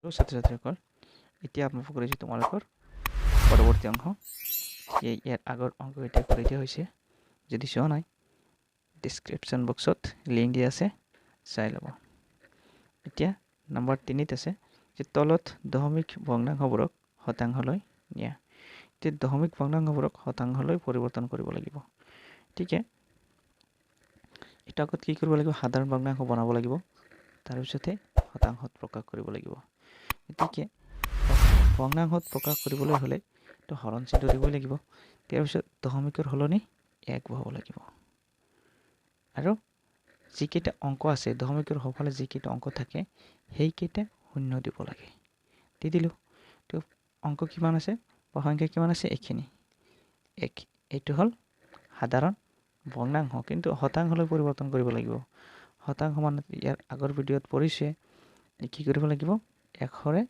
ছাত্ৰ ছাত্ৰীসকল, এতিয়া আৰম্ভ কৰিছোঁ তোমালোকৰ পৰৱৰ্তী অংশ। ইয়াৰ আগৰ অংককেইটা কৰি দিয়া হৈছে। যদি চোৱা নাই, ডিছক্ৰিপশ্যন বক্সত লিংক দিয়া আছে, চাই ল'ব। এতিয়া নম্বৰ 3ত আছে যে তলত দশমিক ভগ্নাংশবোৰক শতাংশলৈ নিয়া। এতিয়া দশমিক ভগ্নাংশবোৰক শতাংশলৈ পৰিৱৰ্তন কৰিব লাগিব। ঠিকে, এইটো আগত কি কৰিব লাগিব? সাধাৰণ ভগ্নাংশ বনাব লাগিব, তাৰপিছতে শতাংশত প্ৰকাশ কৰিব লাগিব। গতিকে ভগ্নাংশত প্ৰকাশ কৰিবলৈ হ'লে তো হৰণ চিহ্ন দিবই লাগিব। তাৰপিছত দশমিকৰ সলনি 1 বহাব লাগিব। আৰু যিকেইটা অংক আছে, দশমিকৰ সোঁফালে যিকেইটা অংক থাকে সেইকেইটা শূন্য দিব লাগে। দি দিলোঁ। তো অংক কিমান আছে বা সংখ্যা কিমান আছে? এইখিনি 1। এইটো হ'ল সাধাৰণ ভগ্নাংশ, কিন্তু শতাংশলৈ পৰিৱৰ্তন কৰিব লাগিব। শতাংশ মানে ইয়াৰ আগৰ ভিডিঅ'ত পঢ়িছে, কি কৰিব লাগিব? 100ৰে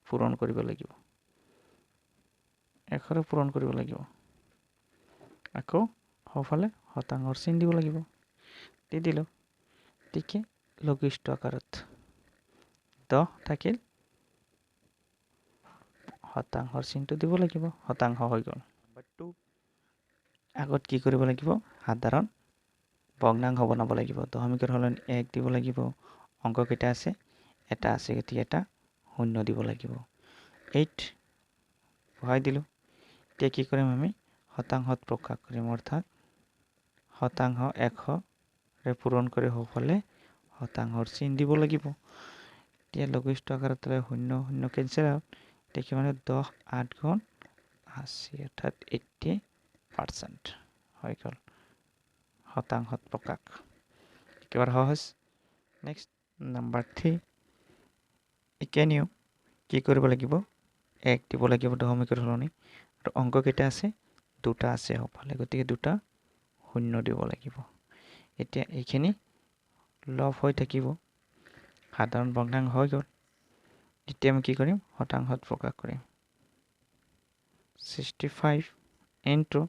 পূৰণ কৰিব লাগিব। 100ৰে পূৰণ কৰিব লাগিব। আকৌ সোঁফালে শতাংশৰ চিন দিব লাগিব। দি দিলোঁ। গতিকে লঘিষ্ঠ আকাৰত 10 থাকিল, শতাংশৰ চিনটো দিব লাগিব, শতাংশ হৈ গ'ল। নম্বৰ 2, আগত কি কৰিব লাগিব? সাধাৰণ ভগ্নাংশ বনাব লাগিব। দশমিকৰ সলনি 1 দিব লাগিব। অংককেইটা আছে? এটা আছে, গতিকে এটা শূন্য দিব লাগিব। 8 বহাই দিলোঁ। এতিয়া কি কৰিম আমি? শতাংশত প্ৰকাশ কৰিম, অৰ্থাৎ শতাংশ 100ৰে পূৰণ কৰি সোঁফালে শতাংশৰ চিন দিব লাগিব। এতিয়া লঘিষ্ঠ আকাৰত শূন্য শূন্য কেঞ্চেল আউট। এতিয়া কিমান? 10 8 গুণ 80, অৰ্থাৎ 80% হৈ গ'ল শতাংশত প্ৰকাশ। একেবাৰে সহজ। নেক্সট নাম্বাৰ 3, একেনিও কি কৰিব লাগিব? 1 দিব লাগিব দশমিকৰ সলনি। আৰু অংককেইটা আছে? দুটা আছে সোঁফালে, গতিকে দুটা শূন্য দিব লাগিব। এতিয়া এইখিনি লভ হৈ থাকিব, সাধাৰণ ভগ্নাংশ হৈ গ'ল। এতিয়া আমি কি কৰিম? শতাংশত প্ৰকাশ কৰিম। 65 ইনটু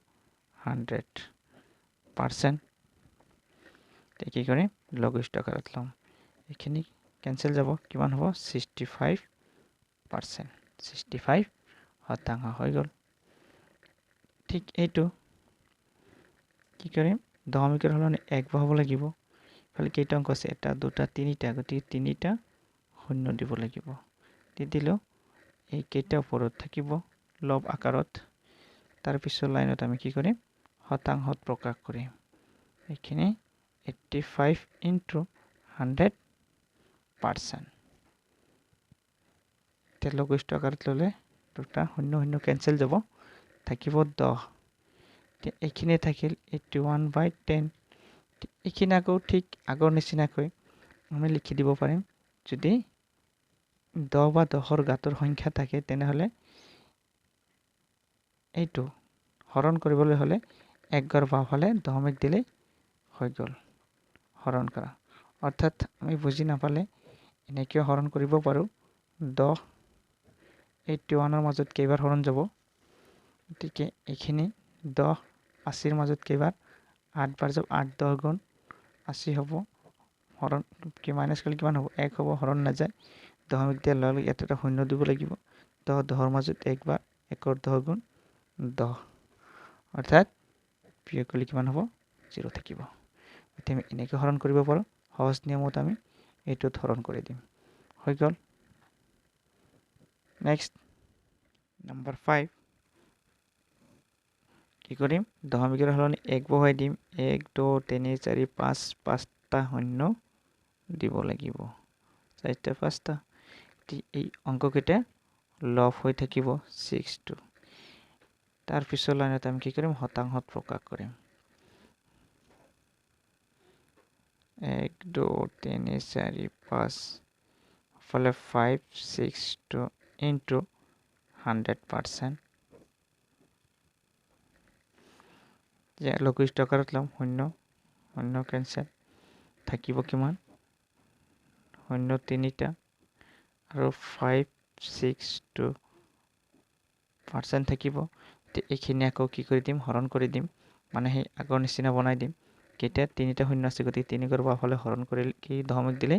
100%। এতিয়া কি কৰিম? লঘিষ্ঠ আকাৰত ল'ম। এইখিনি কেঞ্চেল যাব, কিমান হ'ব? 65%, 65 শতাংশ হৈ গ'ল। ঠিক এইটো কি কৰিম? দশমিকৰ সলনি 1 বহাব লাগিব। ইফালে কেইটা অংক আছে? এটা, দুটা, তিনিটা, গতিকে তিনিটা শূন্য দিব লাগিব। দি দিলোঁ। এইকেইটা ওপৰত থাকিব লব আকাৰত। তাৰপিছৰ লাইনত আমি কি কৰিম? শতাংশত প্ৰকাশ কৰিম। এইখিনি 85 ইনটু 100%। এতিয়া লঘিষ্ঠ আকাৰত ল'লে দুটা শূন্য শূন্য কেঞ্চেল যাব, থাকিব 10। এতিয়া এইখিনি থাকিল 81/10। এইখিনি আকৌ ঠিক আগৰ নিচিনাকৈ আমি লিখি দিব পাৰিম। যদি 10 বা 10ৰ ঘাতৰ সংখ্যা থাকে, তেনেহ'লে এইটো হৰণ কৰিবলৈ হ'লে এক ঘৰ বাওঁফালে দশমিক দিলেই হৈ গ'ল হৰণ কৰা। অৰ্থাৎ আমি বুজি নাপালে এনেকৈও হৰণ কৰিব পাৰোঁ। 10 81ৰ মাজত কেইবাৰ হৰণ যাব? গতিকে এইখিনি 10 80ৰ মাজত কেইবাৰ? 8বাৰ যাব। 8 10 গুণ 80 হ'ব। হৰণ কি মাইনাছ কৰিলে কিমান হ'ব? 1 হ'ব, হৰণ নাযায়। দশমিক দিয়াৰ লগে লগে ইয়াত এটা শূন্য দিব লাগিব। 10 10ৰ মাজত একবাৰ, 1ৰ 10 গুণ 10, অৰ্থাৎ বিয়োগ কৰিলে কিমান হ'ব? 0 থাকিব। এতিয়া আমি এনেকৈ হৰণ কৰিব পাৰোঁ। সহজ নিয়মত আমি এইটোত হৰণ কৰি দিম, হৈ গ'ল। নেক্সট নম্বৰ 5, কি কৰিম? দশমিকৰ সলনি 1 বহাই দিম। 1 2 3 4 5, 5টা শূন্য দিব লাগিব, 4টা 5টা। এই অংককেইটা লভ হৈ থাকিব 6 2। তাৰপিছৰ লাইনত আমি কি কৰিম? শতাংশত প্ৰকাশ কৰিম। 1 2 3 4 5, ফালে 5 6 2 ইনটু 100%। লঘিষ্ঠ আকাৰত ল'ম, শূন্য শূন্য কেঞ্চেল, থাকিব কিমান? শূন্য 3টা আৰু 5 6 2% থাকিব। এতিয়া এইখিনি আকৌ কি কৰি দিম? হৰণ কৰি দিম, মানে সেই আগৰ নিচিনা বনাই দিম। কেইটা? 3টা শূন্য আছে, গতিকে 3 ঘৰ বাওঁফালে হৰণ কৰিলে কি দশমিক দিলে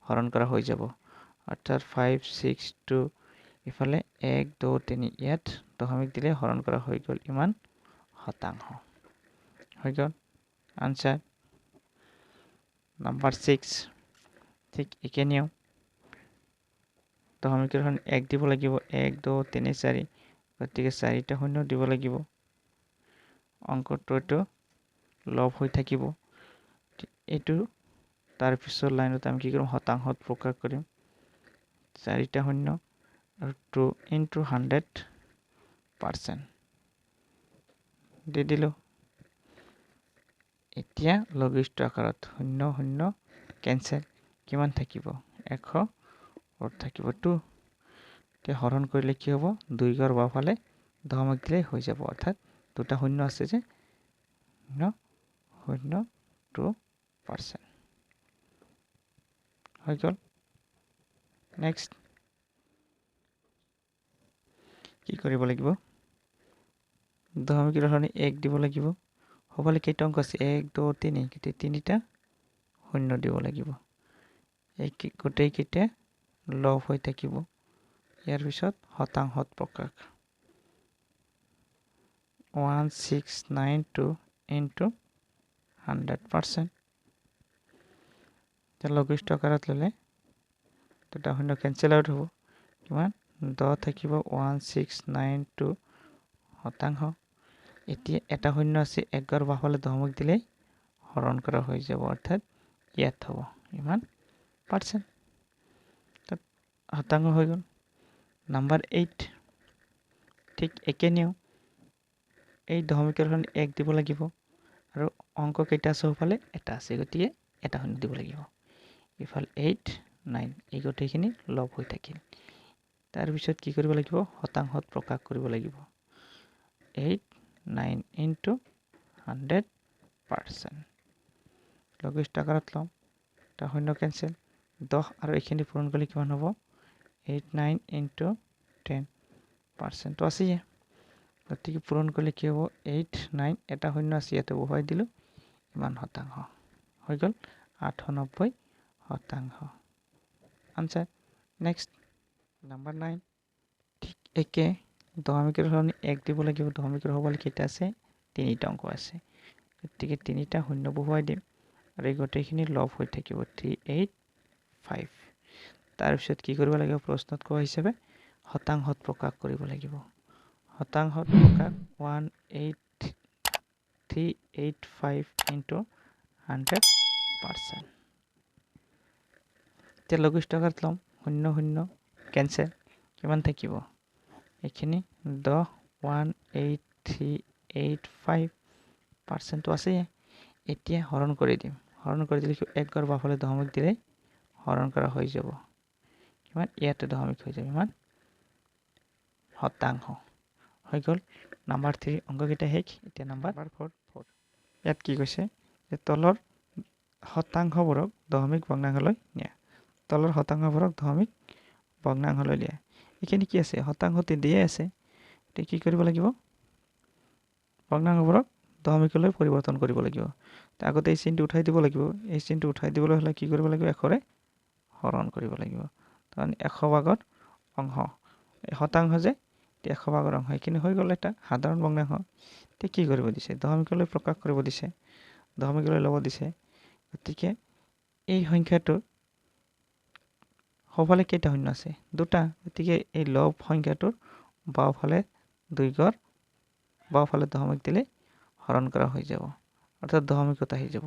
হৰণ কৰা হৈ যাব। অৰ্থাৎ 5 6 2 ইফালে 1 2 3 ইয়াত দশমিক দিলে হৰণ কৰা হৈ গ'ল ইমান শতাংশ হৈ গ'ল আনসাৰ। নাম্বাৰ 6 ঠিক একে নিয়ম, দশমিকৰ 1 দিব লাগিব, 1 2 3 4, গতিকে 4টা শূন্য দিব লাগিব। অংকটো এইটো লভ হৈ থাকিব। এইটো তাৰ পিছৰ লাইনত আমি কি কৰিম, শতাংশত প্ৰকাশ কৰিম, 4টা শূন্য আৰু 2 ইনটু 100% দি দিলোঁ। এতিয়া লঘিষ্ঠ আকাৰত শূন্য শূন্য কেঞ্চেল, কিমান থাকিব 100 থাকিব 2। এতিয়া হৰণ কৰিলে কি হ'ব, 2 গড় বাওঁফালে দশমিক দিলেই হৈ যাব, অৰ্থাৎ দুটা শূন্য আছে যে 0 0 2% হৈ গ'ল। নেক্সট কি কৰিব লাগিব, দশমিকৰ সলনি 1 দিব লাগিব। হ'বলৈ কেইটা অংক আছে, 1 2 3, গতিকে 3টা শূন্য দিব লাগিব। এই গোটেইকেইটা লভ হৈ থাকিব। ইয়াৰ পিছত শতাংশত প্ৰকাশ, 1692 ইনটু 100%। এতিয়া লঘিষ্ঠ আকাৰত ল'লে দুটা শূন্য কেঞ্চেল আউট হ'ব, কিমান 10 থাকিব 1692 শতাংশ। এতিয়া এটা শূন্য আছে, এক গড় বাওঁফালে দশমিক দিলেই হৰণ কৰা হৈ যাব, অৰ্থাৎ ইয়াত হ'ব ইমান পাৰ্চেণ্ট, তাত শতাংশ হৈ গ'ল। নাম্বাৰ 8 ঠিক একে নিয়ম, এই দশমিকৰ সলনি 1 দিব লাগিব আৰু অংক কেইটা আছে সোঁফালে এটা আছে, গতিকে এটা শূন্য দিব লাগিব। ইফাল 8 9 এই গোটেইখিনি লভ হৈ থাকিল। তাৰপিছত কি কৰিব লাগিব, শতাংশত প্ৰকাশ কৰিব লাগিব, 8 9 ইনটু 100%। লঘিষ্ঠ আকাৰত ল'ম, এটা শূন্য কেঞ্চেল, 10 আৰু এইখিনি পূৰণ কৰিলে কিমান হ'ব, 8 9 ইনটু 10% আছেই, গতিকে পূৰণ কৰিলে কি হ'ব, 8 9 এটা শূন্য আছে ইয়াতে বহুৱাই দিলোঁ, ইমান শতাংশ হৈ গ'ল 890 শতাংশ আনসাৰ। নেক্সট নাম্বাৰ 9 ঠিক একে, দশমিকৰ সলনি 1 দিব লাগিব, দশমিকৰ হ'বলৈ কেইটা আছে, 3টা অংক আছে, গতিকে 3টা শূন্য বহুৱাই দিম আৰু এই গোটেইখিনি লভ হৈ থাকিব 3 8 5। তাৰপিছত কি কৰিব লাগিব, প্ৰশ্নত কোৱা হিচাপে শতাংশত প্ৰকাশ কৰিব লাগিব। শতাংশত প্ৰকাশ 1 8 3 8 5 ইনটু 100%। এতিয়া লঘিষ্ঠ আকাৰত ল'ম, শূন্য শূন্য কেঞ্চেল, কিমান থাকিব এইখিনি 10 1 8 3 8 5 পাৰ্চেণ্টটো আছেই। এতিয়া হৰণ কৰি দিম, হৰণ কৰি দিলে এক গড় বাওঁফালে দশমিক দিলেই হৰণ কৰা হৈ যাব, কিমান ইয়াতে দশমিক হৈ যাব, ইমান শতাংশ হৈ গ'ল। নাম্বাৰ 3 অংককেইটা শেষ। এতিয়া নাম্বাৰ 4 ইয়াত কি কৈছে যে তলৰ শতাংশবোৰক দশমিক ভগ্নাংশলৈ নিয়া, তলৰ শতাংশবোৰক দশমিক ভগ্নাংশলৈ নিয়া। এইখিনি কি আছে, শতাংশতে দিয়াই আছে, এতিয়া কি কৰিব লাগিব, ভগ্নাংশবোৰক দশমিকলৈ পৰিৱৰ্তন কৰিব লাগিব। আগতে এই চিনটো উঠাই দিব লাগিব, এই চিনটো উঠাই দিবলৈ হ'লে কি কৰিব লাগিব, 100ৰে হৰণ কৰিব লাগিব। তাৰমানে 100 ভাগৰ অংশ, শতাংশ যে 100 ভাগৰ অংশ, এইখিনি হৈ গ'ল এটা সাধাৰণ ভগ্নাংশ। এতিয়া কি কৰিব দিছে, দশমিকলৈ প্ৰকাশ কৰিব দিছে, দশমিকলৈ ল'ব দিছে। গতিকে এই সংখ্যাটোৰ সোঁফালে কেইটা শূন্য আছে, 2টা, গতিকে এই লব সংখ্যাটোৰ বাওঁফালে 2 গড় বাওঁফালে দশমিক দিলে হৰণ কৰা হৈ যাব, অৰ্থাৎ দশমিকত আহি যাব,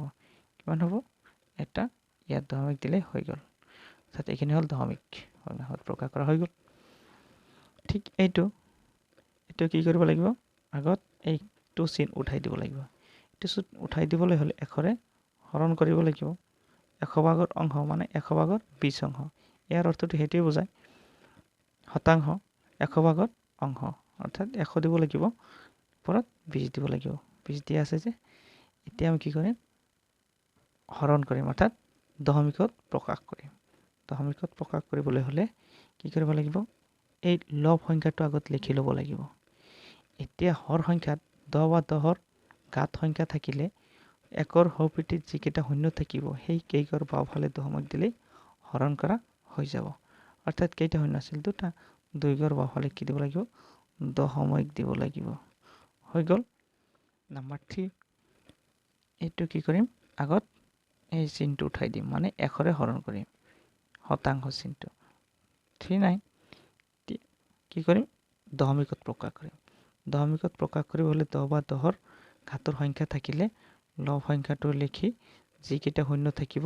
কিমান হ'ব এটা, ইয়াত দশমিক দিলে হৈ গ'ল, অৰ্থাৎ এইখিনি হ'ল দশমিক ভগ্নাংশত প্ৰকাশ কৰা হৈ গ'ল। ঠিক এইটো এইটো কি কৰিব লাগিব, আগত এইটো চিন উঠাই দিব লাগিব। এইটো চিন উঠাই দিবলৈ হ'লে 100ৰে হৰণ কৰিব লাগিব, 100 ভাগৰ অংশ মানে 100 ভাগৰ 20 অংশ, ইয়াৰ অৰ্থটো সেইটোৱে বুজায়, শতাংশ 100 ভাগৰ অংশ, অৰ্থাৎ 100 দিব লাগিব, ওপৰত 20 দিব লাগিব, 20 দিয়া আছে যে। এতিয়া আমি কি কৰিম, হৰণ কৰিম, অৰ্থাৎ দশমিকত প্ৰকাশ কৰিম। দশমিকত প্ৰকাশ কৰিবলৈ হ'লে কি কৰিব লাগিব, এই লব সংখ্যাটো আগত লিখি ল'ব লাগিব। এতিয়া হৰ সংখ্যাত 10 বা 10ৰ ঘাত সংখ্যা থাকিলে একৰ সপিঠিত যিকেইটা শূন্য থাকিব সেই কেইঘৰ বাওঁফালে দশমিক দিলেই হৰণ কৰা হৈ যাব। অৰ্থাৎ কেইটা শূন্য আছিল? দুটা। দুই গড় বাওঁফালে কি দিব লাগিব? দশমিক দিব লাগিব। হৈ গ'ল। নাম্বাৰ 3, এইটো কি কৰিম? আগত এই চিনটো উঠাই দিম, মানে এশৰে হৰণ কৰিম শতাংশ চিনটো। 39 কি কৰিম? দশমিকত প্ৰকাশ কৰিম। দশমিকত প্ৰকাশ কৰিব হ'লে 10 বা 10ৰ ঘাতৰ সংখ্যা থাকিলে লব সংখ্যাটো লিখি যিকেইটা শূন্য থাকিব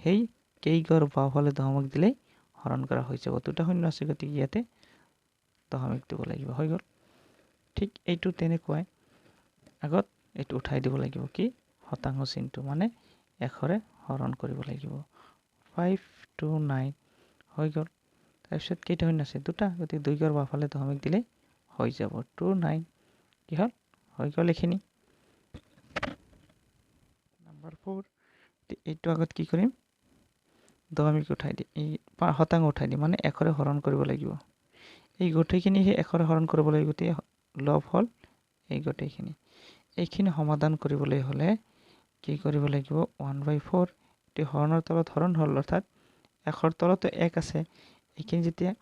সেই কেইগড় বাওঁফালে দশমিক দিলেই হৰণ কৰা হৈ যাব। দুটা শূন্য আছে, গতিকে ইয়াতে দশমিক দিব লাগিব। হৈ গ'ল। ঠিক এইটো তেনেকুৱাই আগত এইটো উঠাই দিব লাগিব, কি? শতাংশ চিনটো, মানে এশৰে হৰণ কৰিব লাগিব। 529 হৈ গ'ল। তাৰপিছত কেইটা শূন্য আছে? দুটা, গতিকে দুই গড় বাওঁফালে দশমিক দিলেই হৈ যাব। 29 কি হ'ল? হৈ গ'ল এইখিনি। নাম্বাৰ 4, এইটো আগত কি কৰিম? দশমিক উঠাই দিম, এই শতাংশ উঠাই দিম, মানে এশৰে হৰণ কৰিব লাগিব। এই গোটেইখিনি সেই এশৰে হৰণ কৰিব লাগিব, গতিকে লব হ'ল এই গোটেইখিনি। এইখিনি সমাধান কৰিবলৈ হ'লে কি কৰিব লাগিব? 1/4, এইটো হৰণৰ তলত হৰণ হ'ল, অৰ্থাৎ এশৰ তলতো এক আছে। এইখিনি যেতিয়া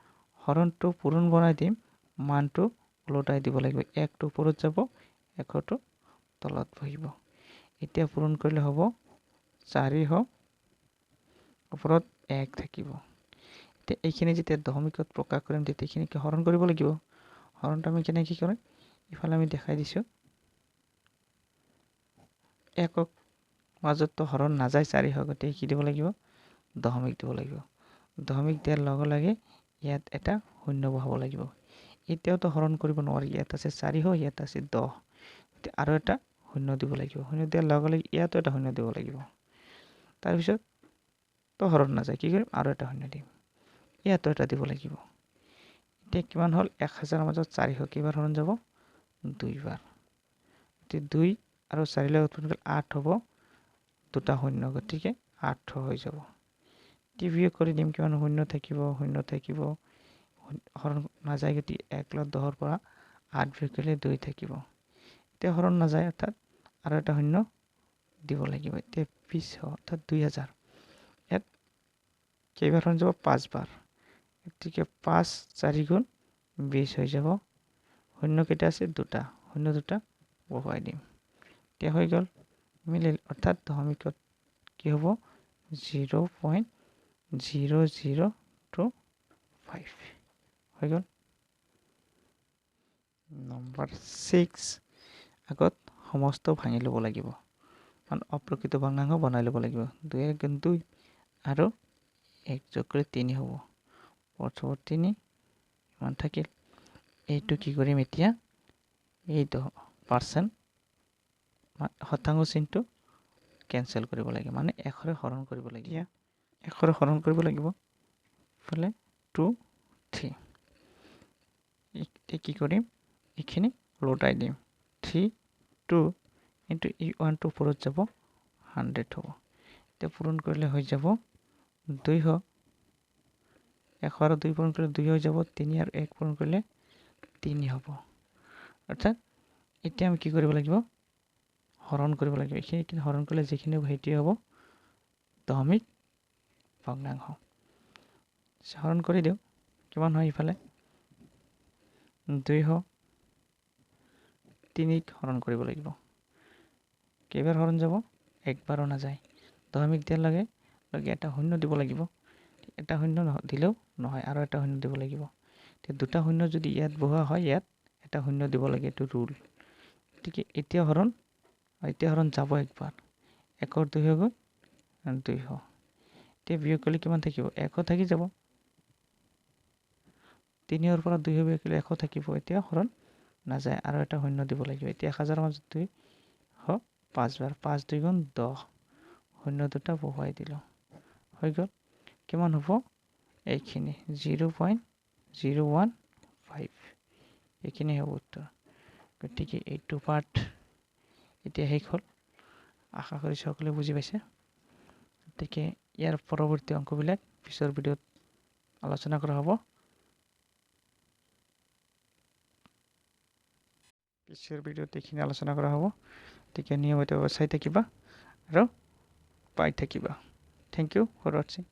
হৰণটো পূৰণ বনাই দিম, মানটো ওলোটাই দিব লাগিব। একটো ওপৰত যাব, এশটো তলত বহিব। এতিয়া পূৰণ কৰিলে হ'ব 400, ওপৰত 1 থাকিব। এতিয়া এইখিনি যেতিয়া দশমিকত প্ৰকাশ কৰিম, তেতিয়া এইখিনিকে হৰণ কৰিব লাগিব। হৰণটো আমি কেনেকৈ কৰিম? ইফালে আমি দেখাই দিছোঁ, একক মাজততো হৰণ নাযায় 400, গতিকে কি দিব লাগিব? দশমিক দিব লাগিব। দশমিক দিয়াৰ লগে লগে ইয়াত এটা শূন্য বহাব লাগিব। এতিয়াওতো হৰণ কৰিব নোৱাৰি, ইয়াত আছে 400, ইয়াত আছে 10, গতিকে আৰু এটা শূন্য দিব লাগিব। শূন্য দিয়াৰ লগে লগে ইয়াতো এটা শূন্য দিব লাগিব। তাৰপিছত তো হৰণ নাযায়, কি কৰিম? আৰু এটা শূন্য দিম, ইয়াতো এটা দিব লাগিব। এতিয়া কিমান হ'ল? 1000ৰ মাজত 400 কেইবাৰ হৰণ যাব? দুইবাৰ। গতিকে 2 আৰু 4 লগত পূৰণ কৰিলে 8 হ'ব, দুটা শূন্য, গতিকে 800 হৈ যাব। বিয়োগ কৰি দিম, কিমান শূন্য থাকিব? শূন্য থাকিব, হৰণ নাযায়, গতিকে 1 লগত 10ৰ পৰা 8 বিয়োগ কৰিলে 2 থাকিব। এতিয়া হৰণ নাযায়, অৰ্থাৎ আৰু এটা শূন্য দিব লাগিব। এতিয়া 20, অৰ্থাৎ 2000। ইয়াত কেইবাৰ হৰণ যাব? 5বাৰ, গতিকে 5 4 গুণ 20 হৈ যাব। শূন্য কেইটা আছে? দুটা, শূন্য দুটা বহুৱাই দিম। এতিয়া হৈ গ'ল, মিলিল। অৰ্থাৎ দশমিকত কি হ'ব? 0.0025 হৈ গ'ল। নম্বৰ 6, আগত সমস্ত ভাঙি ল'ব লাগিব, মানে অপ্ৰকৃত ভগ্নাংশ বনাই ল'ব লাগিব। 2 1 2 আৰু 1 যোগ কৰিলে 3 হ'ব, প্ৰথমত 3 ইমান থাকিল। এইটো কি কৰিম এতিয়া? এই 10% শতাংশ চিনটো কেঞ্চেল কৰিব লাগিব, মানে এশৰে হৰণ কৰিব লাগিব। এশৰে হৰণ কৰিব লাগিব, ইফালে 2 3। এতিয়া কি কৰিম? এইখিনি ওলোটাই দিম, 3 2 কিন্তু এই 1টো ওপৰত যাব, 100 হ'ব। এতিয়া পূৰণ কৰিলে হৈ যাব 200, 100 আৰু 2 পূৰণ কৰিলে 2 হৈ যাব, 3 আৰু 1 পূৰণ কৰিলে 3 হ'ব। অৰ্থাৎ এতিয়া আমি কি কৰিব লাগিব? হৰণ কৰিব লাগিব। এইখিনি হৰণ কৰিলে যিখিনি হ'ব সেইটোৱে হ'ব দশমিক ভগ্নাংশ। হৰণ কৰি দিওঁ, কিমান হয়? ইফালে 200 3ক হৰণ কৰিব লাগিব। কেইবাৰ হৰণ যাব? একবাৰো নাযায়। দশমিক দিয়াৰ লগে লগে এটা শূন্য দিব লাগিব। এটা শূন্য দিলেও নহয়, আৰু এটা শূন্য দিব লাগিব। এতিয়া দুটা শূন্য যদি ইয়াত বহোৱা হয়, ইয়াত এটা শূন্য দিব লাগে, এইটো ৰুল। গতিকে এতিয়া হৰণ যাব একবাৰ, 1ৰ 2 হৈ গ'ল 200। এতিয়া বিয়োগ কৰিলে কিমান থাকিব? 1 থাকি যাব। 3ৰ পৰা 2 বিয়োগ কৰিলে 1 থাকিব। এতিয়া হৰণ নাযায়, আৰু এটা শূন্য দিব লাগিব। এতিয়া 1000ৰ মাজত 200 5বাৰ, 5 2 গুণ 10, শূন্য দুটা বহুৱাই দিলোঁ, হৈ গ'ল। কিমান হ'ব? এইখিনি 0.015, এইখিনি হ'ব উত্তৰ। গতিকে এইটো পাৰ্ট এতিয়া শেষ হ'ল। আশা কৰিছোঁ সকলোৱে বুজি পাইছে। গতিকে ইয়াৰ পৰৱৰ্তী অংকবিলাক পিছৰ ভিডিঅ'ত আলোচনা কৰা হ'ব। পিছৰ ভিডিঅ'ত এইখিনি আলোচনা কৰা হ'ব। গতিকে নিয়মিতভাৱে চাই থাকিবা আৰু পাই থাকিবা। Thank you for watching.